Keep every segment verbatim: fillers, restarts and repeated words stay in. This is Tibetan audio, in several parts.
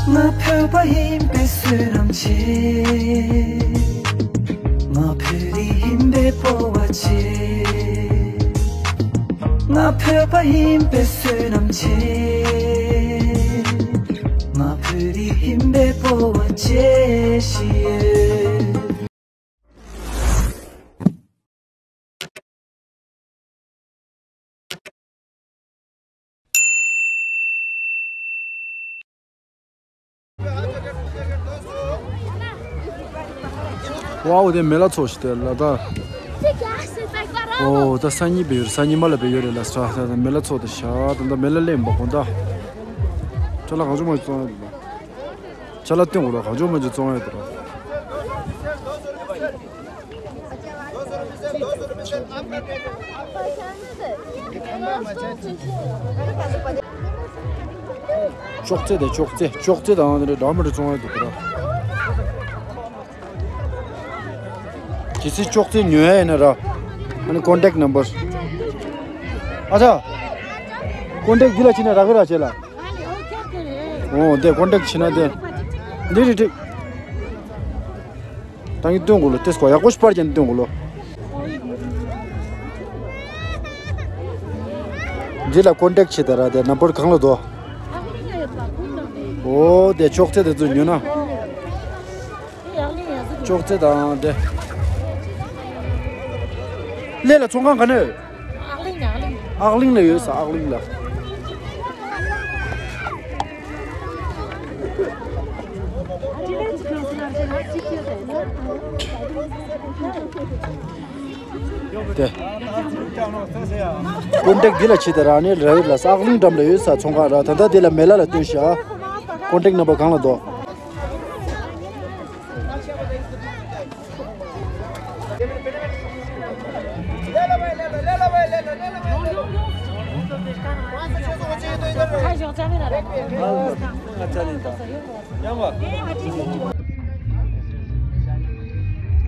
ང་བོད་པ་ཡིན་པའི་བསོད་ནམས་ཆེ། ང་བོད་རིགས་ཡིན་པའི་སྤོབས་པ་ཆེ། ང་བོད་པ་ཡིན་པའི་བསོད་ནམས་ཆེ། ང་བོད་རིགས་ཡིན་པའི་སྤོབས་པ་ཆེ་ཞེས། ཝའོ། དེ་མེ་ལ་ཚོགས་ཤིག་དེ་ལ་ད། ཨོ་ད་སང་ཉིན་བེད་ཡོད་རེད། སང་ཉིན་མ་ལ་བེད་ཡོད་རེད་ལ་ས། ད་མེ་ལ་ཚོགས་དེ་ཤ་ད་ད་མེ་ལ་ལེན་པ་གོ་ད། ཁྲ་ལ་གང་བྱུང་མ་བྱུང་། ཅ་ལག་སྟོན་དགོས་ར། གང་བྱུང་མ་བྱུང་བཙོང་ཡ་དེ་ར། ཅོག་ཙེ་དེ་ཅོག་ཙེ་ཅོག་ཙེ་དང་དེ་འདྲ་འདྲ་མི་འདྲ་བཙོང་ཡ་འདུག་ར། གལ་སྲིད་ཅོག་ཙེ་ཉོ་ཡ་ཡིན་ན་ར། ཨ་ནི་ཀོན་ཊེག་ནམ་བར། ཨ་ཅག་ཀོན་ཊེག་འདི་ལ་ཕྱིན་ན་རག་གི་ར་བྱེད་ལ། ཨོ་དེ་ཀོན་ཊེག་བྱེད་ན་དེ། འདི་རེད་འགྲིག་ད་ངས་སྟོན་དགོས་ལ་ཏེས་ཀོ་ཡག་པོ་ཞིག་པར་ཅན་སྟོན་དགོས་ལོ། འདི་ལ་ཀོན་ཊེག་བྱེད་དེ་ར་དེ་ནམ་བར་གང་ལ་འདུག་ཨོ་དེ་ཅོག་ཙེ་དེ་ཚོ་ཉོ་ན། ཅོག་ཙེ་དང་དེ། ལས་ལ་ཚོང་ཁང་ག་ནས། ཨག་གླིང་ཨག་གླིང་། ཨག་གླིང་ལ་ཡོད་ས། ཨག་གླིང་ལ། དེ། ཀོན་ཊེག་འདི་ལ་ཕྱིན་ཏེ་ར་ནི་ར་ཡོད་ལ་ས། ཨག་གླིང་འགྲམ་ལ་ཡོད་ས་ཚོང་ཁང་ར། ད་ལྟ་དེ་ལ་མེ་ལ་ལ་སྟོན་ཤག་ཀོན་ཊེག་ནམ་བར་གང་ལ་འདུག་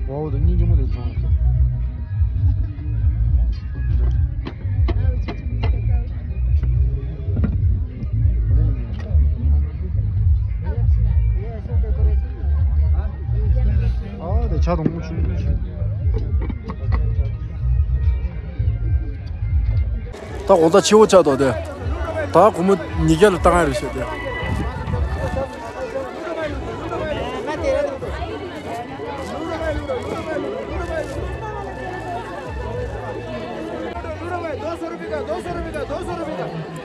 ཝའོ་དེ་སྙིང་རྗེ་མོ་དེ་བཙོང་། ཨ་དེ་ཆ་རོང་མོ་ཆུང་ཆུང་། ད་དགོང་དག་ཕྱི་པོ་ཆགས་འདུག་སྟེ། ད་སྒོར་མོ་ཉིས་བརྒྱ་ལ་བཏང་ཡ་རེད་ཤག་སྟེ།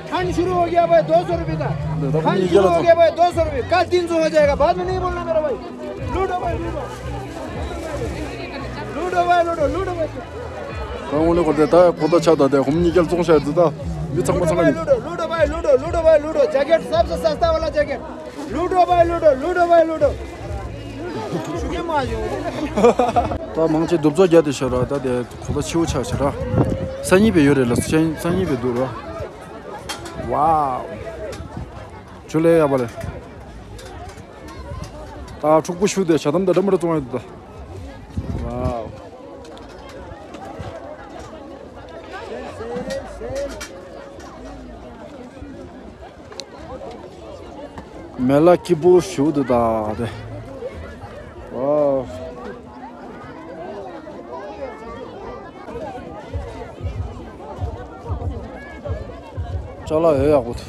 खान शुरू हो गया भाई, दो सौ रुपये का। खान शुरू हो गया भाई, दो सौ रुपये का। खान शुरू हो गया भाई, दो सौ रुपये। कल तीन सौ हो जाएगा, बाद में नहीं बोलना मेरा भाई। लूडो भाई, लूडो। लूडो भाई, लूडो, लूडो भाई। ད་འོང་ལེ་གོ་དེ་ད་གོ་ད་ཆ་ད་དེ་ཧོམ་གཉིས་ཀྱལ་བཙོང་བྱ་རྒྱུ་ད་མི་ཚང་མ་ཚང་མ་ཡིན། लूडो भाई, लूडो, लूडो भाई, लूडो। जैकेट सबसे सस्ता वाला जैकेट। लूडो भाई, लूडो, लूडो भाई, लूडो। शुक्रिया माजो। ད་མང་ཆེ་རྡོབ་ཚོ་རྒྱ་དེ་ཤ་ར་ད་དེ་གོ་ད་ཆེ་བོ་ཆགས་ཤ་ར། སང་ཉིན་བེད་ཡོད་རེད་ལ། སང་སང་ཉིན་བེད་འདུག་ར། ཝའོ། ཇོ་ལེ་ཡག་པོ་རེད། ད་ཕྲུ་གུ་ཤུ་དེ་ཞྭ་དམ་དང་འདྲ་མི་འདྲ་བཙོང་ཡ་འདུག་ད། ཝའོ། མེ་ལ་སྐྱིད་པོ་ཞུ་འདུག་ད་དེ། ཝའོ། ཅ་ལག་ཡོད་ཡག་པོ་འདུག་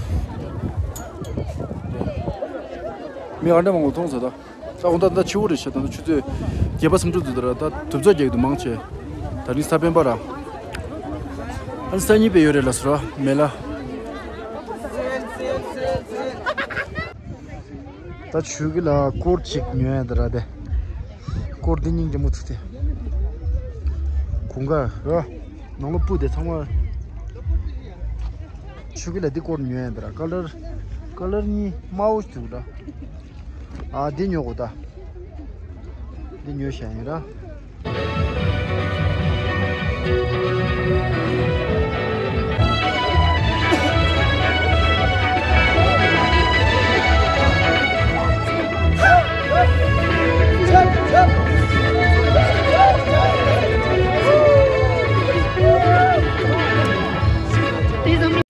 མི་ཨ་འདྲ་མང་པོ་མཐོང་ཟེར་ད། ད་འོ་ད་ད་ཕྱི་པོ་རེད་ཤག་ད་ད་ཆུ་ཚོད་བརྒྱད་པ་སུམ་ཅུ་འདུག་ད་ར། ད་དུས་ཚོད་རྒྱག་གི་འདུག་མང་ཆེ། ད་རིང་ས་སྤེན་པ་ར། ཨ་ནི་སང་ཉིན་བེད་ཡོད་རེད་ལ་སུ་ར་མེ་ལ། ད་ཆུ་གི་ལ་སྐོར་ཅིག་ཉོ་ཡ་ད་ར་དེ། སྐོར་དེ་སྙིང་རྗེ་མོ་ཐུག་སྟེ། གུང་དཀར་ར། ནང་ལོ་སྤུ་དེ་ཚང་མ། ཆུ་གི་ལ་འདི་སྐོར་ཉོ་ཡ་ད་ར། ཀ་ལར་ཀ་ལར་གཉིས་དམར་པོ་ཞིག་འདུག་ར། ཨ་འདི་ཉོ་དགོས་ད། འདི་ཉོ་བཞག་ཡིན་ར།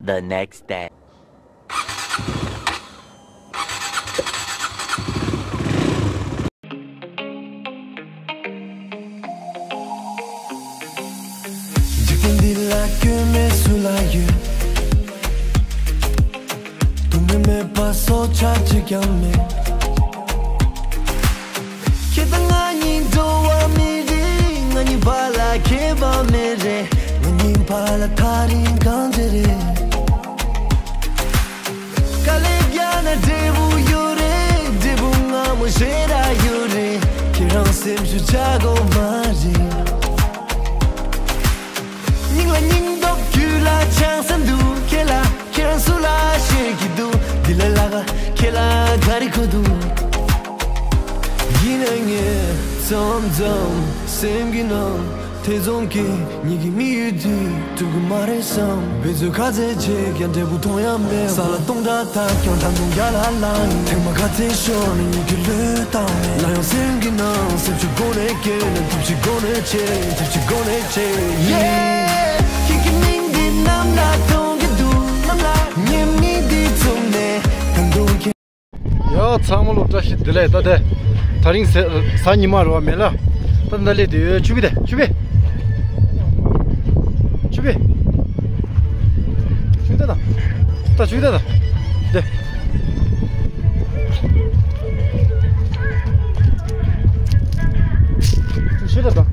The next day. གཅིག་ཀྱང་མེད། ཁྱེད་དང་ང་གཉིས་འགྲོ་བ་མི་རིགས། ང་གཉིས་བར་ལ་ཁྱད་པར་མེད་རེད། ང་གཉིས་བར་ལ་ཐག་རིང་གང་འདྲ་རེད། དཀའ་ལས་བརྒྱབ་ན་འབྲས་བུ་ཡོད་རེད། འབྲས་བུ་མངར་མོ་ཞེ་དྲག་ཡོད་རེད། ཁྱེད་རང་སེམས་ཤུགས་ཆག་དགོས་མ་རེད། སྙིང་ལ་སྙིང་སྟོབས། རྒྱུད་ལ་བྱང་ས་འདུག་ཁྱེད་ལ་ཁྱེད་རང་སུ་ལ་བཤད་ཀྱི་འདུག་འདི་ལས་ལྷག་ཁྱེད་ལ་ག་རེ་གོ་འདུག་ཡིན་ན་ངས་མཚམས་མཚམས་སེམས་ཀྱི་ནང་ཐེ་ཚོམ་སྐྱེ། ཉིད་ཀྱི་དམིགས་ཡུལ་དེ་འགྲུབ་ཀྱི་མ་རེད་བསམ། འབད་རྩོལ་ག་ཚད་བྱས་ཀྱང་འབྲས་བུ་མཐོང་ཡ་མེད། ས་ལ་སྟོང་ཕྲག་བཏབ་ཀྱང་ད་དུང་ཡར་ལ་ལངས་ཡིན། ཐེངས་མ་ག་ཚད་ཤོར་ནས་ཡིད་ཀྱི་བློས་བཏང་མེད། ན་ཡང་སེམས་ཀྱི་ནང་སེམས་ཤུགས་སྒོ་ནས་སྐྱེས་ནས་ཐུགས་རྗེ་སྒོ་ནས་བྱས། ཐུགས་རྗེ་སྒོ་ནས་བྱས། Yeah། ཁྱེད་ཀྱི་མིང་འདི་གནམ་ལ་གཏོང་གི་འདུག་གནམ་ལ་ངའི་མིང་འདི་བཙུགས་ནས་ད་དུང་ཁྱེད། ཡ་ཚང་མ་ལོ་བཀྲ་ཤིས་བདེ་ལེགས། ད་དེ་དེ་རིང་གཟའ་གཟའ་ཉི་མ་རེད་པ། མེད་ལ། ད་ད་སླེབས་དེ་ཡོད། ཆུ་གི་དེ་ཆུ་གི་ཆུ་གི་ཆུ་གི་ད་ད་ད་ཆུ་གི་ད་ད་དེ། ཤེས་རབ་དང་།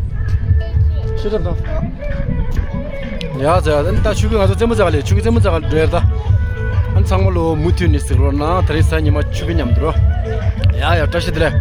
ཤེས་རབ་དང་། ཡ་ཟེར་ཡ། ད་ཆུ་གི་ང་ཚོ་རྩེད་མོ་རྩེ་ག་སླེབས། ཆུ་གི་རྩེད་མོ་རྩེ་ག་འགྲོ་ཡ་རེད་ད། ཨ་ནི་ཚང་མ་ལོ་མུ་མཐུད་ནས་གཟིགས་རོགས་གནང་། དེ་རིང་གཟའ་ཉི་མ་ཆུ་གི་མཉམ་དུ་རོ། ཡ་ཡ་བཀྲ་ཤིས་བདེ་ལེགས།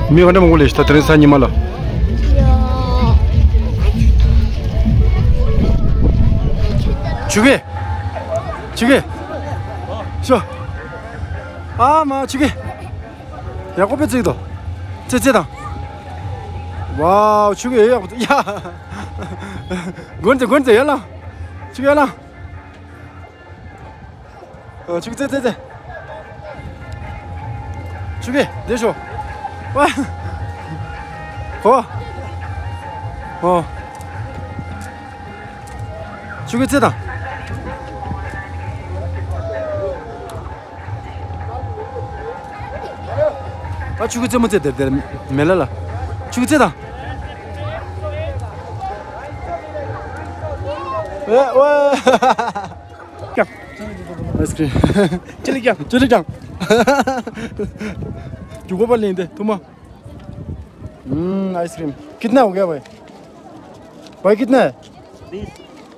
མི་ག་འདྲ་མང་པོ་སླེབས་ཤག་ད་དེ་རིང་གཟའ་ཉི་མ་ལ། ཆུ་གི་ཆུ་གི་ཤོ། ཨ་མ་ཆུ་གི་ཡག་པོ་དཔེ་བརྩེགས་འདུག་ཙེ་ཙེ་དང་། ཝའོ་ཆུ་གི་ཡག་པོ་འདུག་ཡ། མགོན་ཙེ་མགོན་ཙེ་ཡར་ལངས། ཆུ་གི་ཡར་ལངས། ཨ། ཆུ་གི་ཙེ་ཙེ་ཙེ། ཆུ་གི་འདི་ཤོ། ཝ། གོ། ཨོ། ཆུ་གི་ཙེ་དང་། ཨ། ཆུ་གི་རྩེད་མོ་རྩེ་དེར་དེར་མེ་ལ་ལ། ཆུ་གི་རྩེ་དང་། ཨེ་ཝེ། ཀྱང་། ཨའི་སི་ཀྲིམ། ཅི་ལི་ཀྱང་། ཅི་ལི་ཀྱང་། རྒྱུག་པ་ལེན་དེ་ཐུབ་མ། ཨམ། ཨའི་སི་ཀྲིམ། कितना हो गया भाई? भाई कितना है?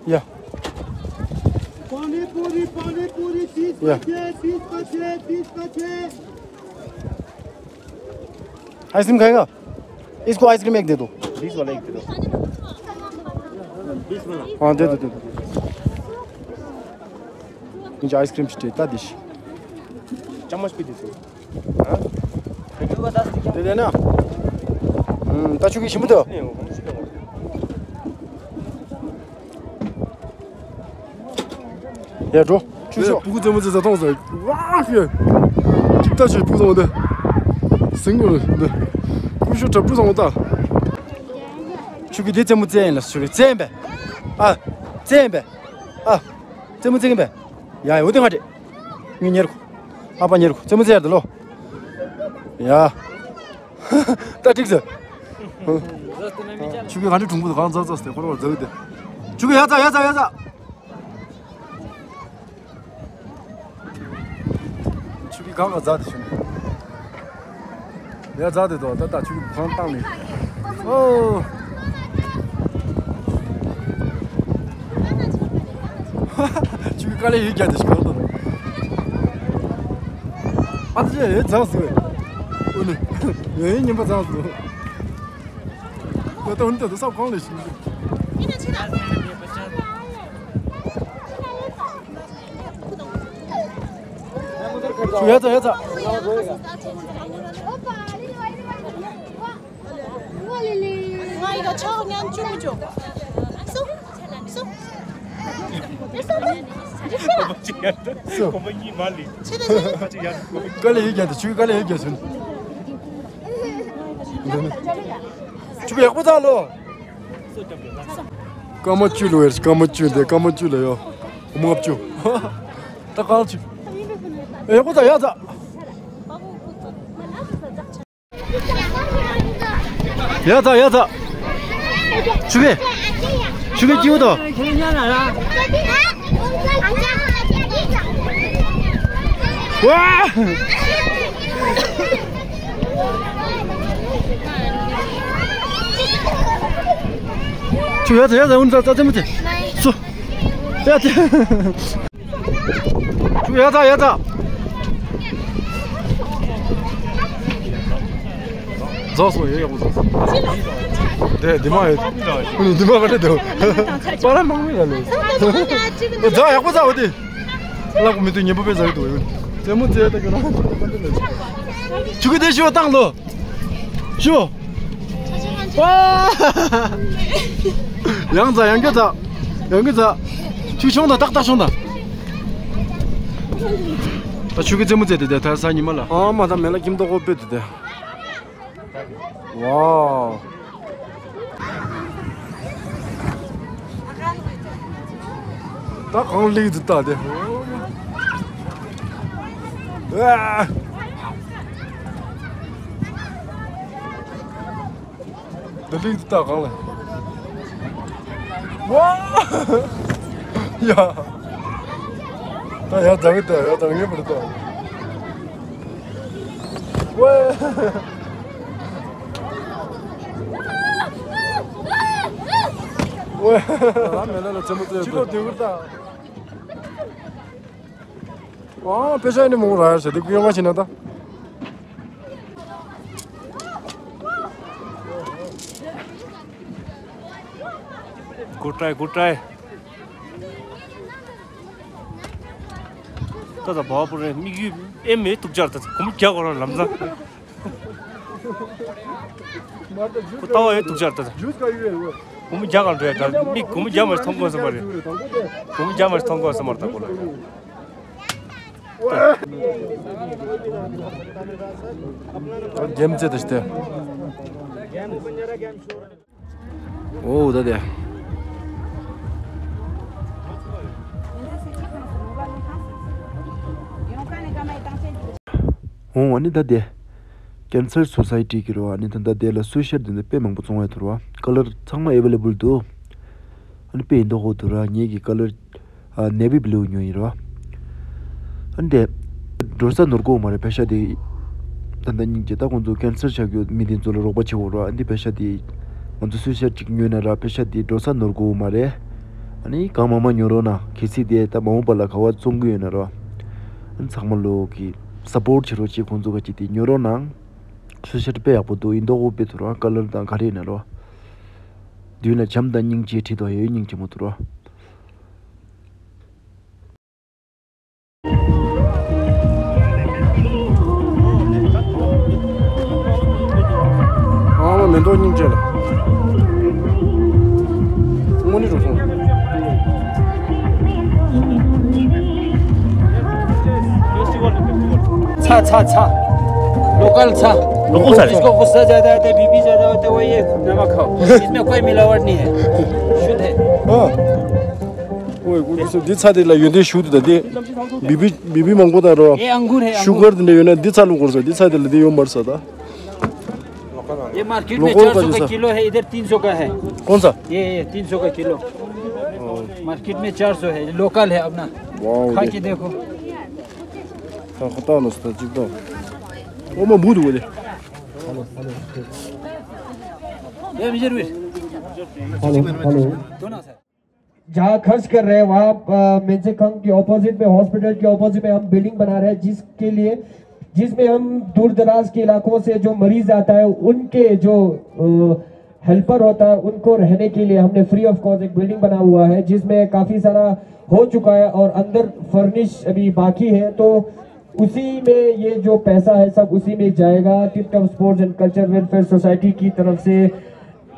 या। पानी पूरी, पानी पूरी, तीस का छः, तीस का छः, तीस का छः। आइसक्रीम खाएगा? इसको आइसक्रीम एक दे दो। बीस वाला एक दे दो। बीस वाला। हाँ, दे दो, दे दो। मुझे आइसक्रीम चाहिए, ता दिश। चम्मच भी दे दो। हाँ? दे देना। हम्म, ता चुकी शिमु दो। ཡ་འགྲོ། ཆུ་ཤོག་ཕྲུ་གུ་རྩེད་མོ་རྩེ་ས་མཐོང་སོང་། ཝ་ཧེ། ཅིག་ལྟ་ཆོས་ཕྲུ་གུ་རྩེད་མོ་འདི། ཟིང་གོ་འདི། ཕྲུ་གུ་ཤོག་དྲ་ཕྲུ་གུ་རྩེད་མོ་ལྟ། ཆུ་གི་འདི་རྩེད་མོ་རྩེ་ཡིན་ལ་ཆུ་གི་རྩེ་ཡིན་པས། ཨ། རྩེ་ཡིན་པས། ཨ། རྩེད་མོ་རྩེ་གིན་པས། ཡ་ཡ་འོ་དེ་ང་དྲེ། ངས་ཉེར་གོ་ཨ་ཕ་ཉེར་གོ་རྩེད་མོ་རྩེ་ཡར་དུ་ལོ། ཡ། ད་འགྲིག་ཟེར། ཆུ་གི་ག་འདྲ་གྲུང་པོ་དང་གང་ཛ་ཛ་ཟེར་ཁོ་རང་ལ་ཛ་གི་དེ། ཆུ་གི་ཡ་ཛ་ཡ་ཛ་ཡ་ཛ། ཆུ་གི་གང་ག་ཛ་དེ་ཆུ་ནི། ཡ་ཛ་དེ་དོ་ད་ད་ཆུ་གི་གང་བཏང་ནི། ཨོ། ཆུ་གི་དཀའ་ལས་ཡོད་རྒྱ་དེ་ཆུ་གང་དོ། ཨ་ཙི་ཡ་ཛ་ཟེར་བས། ཨོ་ནི། ཡ་ཡིན་ཉིན་པ་ཛ་ཟེར། ད་ལྟ་འོན་ཏེ་ད་སབ་གང་ལས་ཤིག་ཡ་ཙ་ཡ་ཙ། ང་ཡི་ག་ཆག་ཉམ་ཆུང་མི་ཆོག་སུ། སུ། གོམ་པ་གཅིག་ཡར་དང་། སུ། གོམ་པ་གཉིས་མར་ལ། གཅིག་ཡར་དང་གོམ་པ་གཉིས། དཀའ་ལས་ཡོད་རྒྱ་དང་ཆུ་དཀའ་ལས་ཡོད་རྒྱ་ཟུན། ཆུ་ཡག་པོ་ཚ་ལོ། སྐར་མ་བཅུ་ལོ་ཡར་སྐར་མ་བཅུ་དེ་སྐར་མ་བཅུ་ལ་ཡོ། ལྔ་བཅུ། ད་གང་ཆུ། ཡག་པོ་ཚ་ཡག་ཚ། ཡ་ད་ཡ་ད། ཆུ་གེ། ཆུ་གེ་སྐྱིད་པོ་དོ། ཝ། ཆུ་ཡ་ད་ཡ་ད་འུན་ད་ད་ད་མ་ད། སུ། ཡ་ད། ཆུ་ཡ་ད་ཡ་ད། རྫོགས་སོང་། ཡོད་ཡག་པོ་རྫོགས་སོང་། དེ་འདི་མ་ཡོད། འདི་མ་ག་རེ་འདུག་པ་ར་མང་མི་ལ་ལས། རྫོགས་ཡག་པོ་རྫོགས་དེ། ལག་པ་མི་འདུག་ཉན་པ་དཔེ་བཟང་གི་འདུག་རྩེད་མོ་རྩེ་ད་གི་རང་། ཆུ་གི་དེ་ཞུ་བ་བཏང་ལོ། ཞུ། ཝ། ཡང་ཚ་ཡང་སྐྱོ་ཚ། ཡང་སྐྱོ་ཚ། ཆུ་ཆུང་དང་ཏག་ཏག་ཆུང་དང་། ད་ཆུ་གི་རྩེད་མོ་རྩེ་དེ་དེ་ད་ས་ཉི་མ་ལ། ཨ་མ་ད་མེ་ལ་ཁྱིམ་ཐོག་གོ་པེ་དེ་དེ། ཝའོ། ད་གང་ལིག་འདི་ལྟ་དེ། ཨ། འདི་ལིག་འདི་ལྟ་གང་ལ། ཝའོ། ཡ། ད་ཡ་དང་གི་ད་ཡ་དང་གི་མི་ལྟ། ཝེ། ཝེ། རང་མེད་ལ་ལ་ཆེན་པོ་ཏོ་ཡོད་པས། ཅི་གོ་དུས་ཀུར་དང་། ཨང་དཔེ་ཆ་ནི་མོ་ར་ཡར་ཟེར་དུས་ཀུན་ཡོང་བ་ཕྱིན་ན་ད། Good try, good try. ད་ད་བ་པོ་རེ་དམིགས་ཡུལ་ཨེ་མེད་ཐུག་ཅར་ད་གོམ་རྒྱག་གོ་ར་ལམ་སང་། ཁོ་ལྟ་བ་ཨེ་ཐུག་ཅར་ད་ད། གོམ་རྒྱག་ག་འགྲོ་ཡ་ད་མིག་གོམ་རྒྱག་མ་མཐོང་གོ་ས་མ་རེད། གོམ་རྒྱག་མ་མཐོང་གོ་ས་མ་རེད་ད་ཁོ་ལ། རྒྱལ་མཚན་དུ་སྟེ། འོ་ད་དེ། འོ་ཨ་ནི་ད་དེ། Cancer Society གི་རོ་ཨ་ནི་ད་ད་དེ་ལ་སུའི་ཤར་དེ་འདི་དཔེ་མང་པོ་བཙོང་ཡ་ཐུར་བ་ཀ་ལར་ཚང་མ་available འདུག་ཨ་ནི་དཔེ་ཡིན་མདོག་ཁོག་ཐུར་བ་ངེད་ཀྱི་ཀ་ལར། ཨ་navy blue ཉོས་ཡིན་རོ། ཨ་འདི། འགྲོ་ས་ནོར་གོ་མ་རེད་པེ་ཤ་དེ། ད་ལྟ་སྙིང་རྗེ་ད་ཁོང་ཚོ་cancer ཆགས་ཡོད་མི་དེ་ཚོ་ལ་རོགས་པ་བྱེད་འོ་རོ་ཨ་འདི་པེ་ཤ་དེ། ང་ཚོ་སུས་ཤར་གཅིག་ཉོས་ན་ར་པེ་ཤ་དེ་འགྲོ་ས་ནོར་གོ་མ་རེད། ཨ་ནི་གང་མང་མང་ཉོ་རོགས་ན་གལ་སྲིད་དེ་ད་མ་འོངས་པ་ལ་ག་བ་བཙོང་གི་ཡོད་ན་རོ། ཨ་ནི་ཚང་མ་ལོ་གི་support བྱེད་རོགས་བྱེད་ཁོང་ཚོ་ག་ཅིག་དེ་ཉོ་རོགས་ན། སུས་ཤར་དཔེ་ཡག་པོ་འདུག་ཡིན་མདོག་ཁོག་དཔེ་ཐུར་བ་ཀ་ལར་དང་ག་རེ་ཡིན་ན་རོ། མདུན་ལ་བྱམས་དང་སྙིང་རྗེ་བྲིས་དོ་ཡོད་སྙིང་རྗེ་མོ་ཐུར་བ། ཨ་མ་མེ་ཏོག་སྙིང་རྗེ་ལ། དངོས་གནས་འགྲོ་སོང་། ཚ་ཚ་ཚ། लोकल ཚ། लोकल ཚ་རེད། इसको गुस्सा ज्यादा आता है, बीपी ज्यादा होता है, वो ये नमक खाओ। इसमें कोई मिलावट नहीं है, शुद्ध है। ཨ། ཨོའི་ཀུ་ཀུ་སུ་འདི་ཚ་དེ་ལ་ཡོན་ཏན་ཞུ་དུ་ད་དེ། བི་བི་བི་བི་མང་པོ་དང་རོ། ये अंगूर है, अंगूर। ཤུ་གར་དེ་འདྲ་ཡོད་ན་འདི་ཚ་ལུག་གོར་སོ་འདི་ཚ་དེ་ལ་འདི་ཡོད་མར་ས་ད། ये मार्केट में लोकल चार सौ का किलो है, इधर तीन सौ का है। कौन सा? ये, ये तीन सौ का किलो। मार्केट में चार सौ है, लोकल है अपना। वाओ, खा के देखो। ཁ་ཁ་ཏང་ནོ་སྟ་ཅིག་ཏོ། ཨོ་མ་བུ་དུ་གོ་དེ། ये मिजर वीर। Hello hello. दोनों सर। जहाँ खर्च कर रहे हैं वहाँ, अ, मेंजिकहोंग के ऑपोजिट में, हॉस्पिटल के ऑपोजिट में हम बिल्डिंग बना रहे हैं, जिसके लिए, जिसमें हम दूर दराज के इलाकों से जो मरीज आता है उनके जो, अ, हेल्पर होता है उनको रहने के लिए हमने फ्री ऑफ कॉस्ट एक बिल्डिंग बना हुआ है, जिसमें काफ़ी सारा हो चुका है और अंदर फर्निश अभी बाकी है। तो उसी में ये जो पैसा है सब उसी में जाएगा। Tip top sports and culture welfare society की तरफ से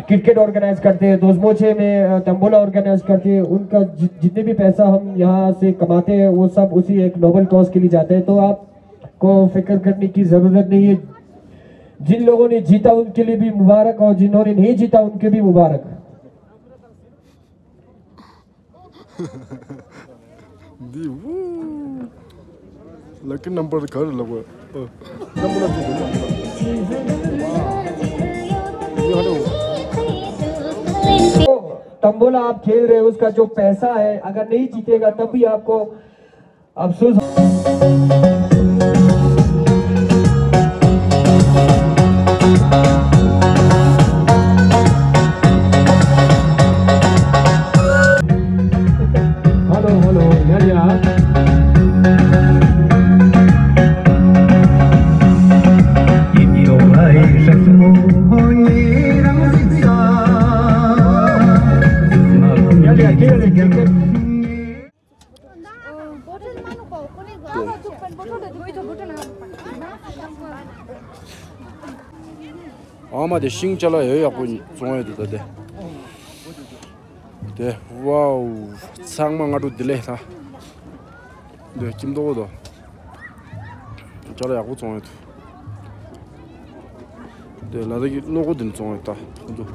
क्रिकेट ऑर्गेनाइज करते हैं, दोजमोचे में तंबोला ऑर्गेनाइज करते हैं, उनका जि, जितने भी पैसा हम यहाँ से कमाते हैं, वो सब उसी एक नोबल कॉज के लिए जाते हैं। तो आपको फिक्र करने की ज़रूरत नहीं है। जिन लोगों ने जीता, उनके लिए भी मुबारक, और जिन्होंने नहीं जीता, उनके भी मुबारक। འདི་ཝུ། ལ་ཀི་ནམ་བར་ག་རེ་ལབ་དགོས། ཨ། ནམ་བར་ལ་ཐུག་དགོས། ནམ་བར་ལ། ཡ་ཧ་ལོ། तंबोला आप खेल रहे हो, उसका जो पैसा है, अगर नहीं जीतेगा तब भी आपको अफसोस। हेलो हेलो, यार यार। यार यार, के ले, के ले। ཨ་མ་དེ་ཤིང་ཅ་ལག་ཡོད་ཡག་པོ་བཙོང་ཡོད་འདུག་ད་དེ། དེ་ཝའོ། ཚང་མ་སྔ་དྲོ་བདེ་ལེགས་ད། དེ་ཁྱིམ་ཐོག་དོ། ཅ་ལག་ཡག་པོ་བཙོང་ཡོད་འདུག་དེ་ལ་དྭགས་ཀྱི་སྣུམ་འཁོར་དེ་ནས་བཙོང་ཡོད་ད་ཁོང་ཚོ།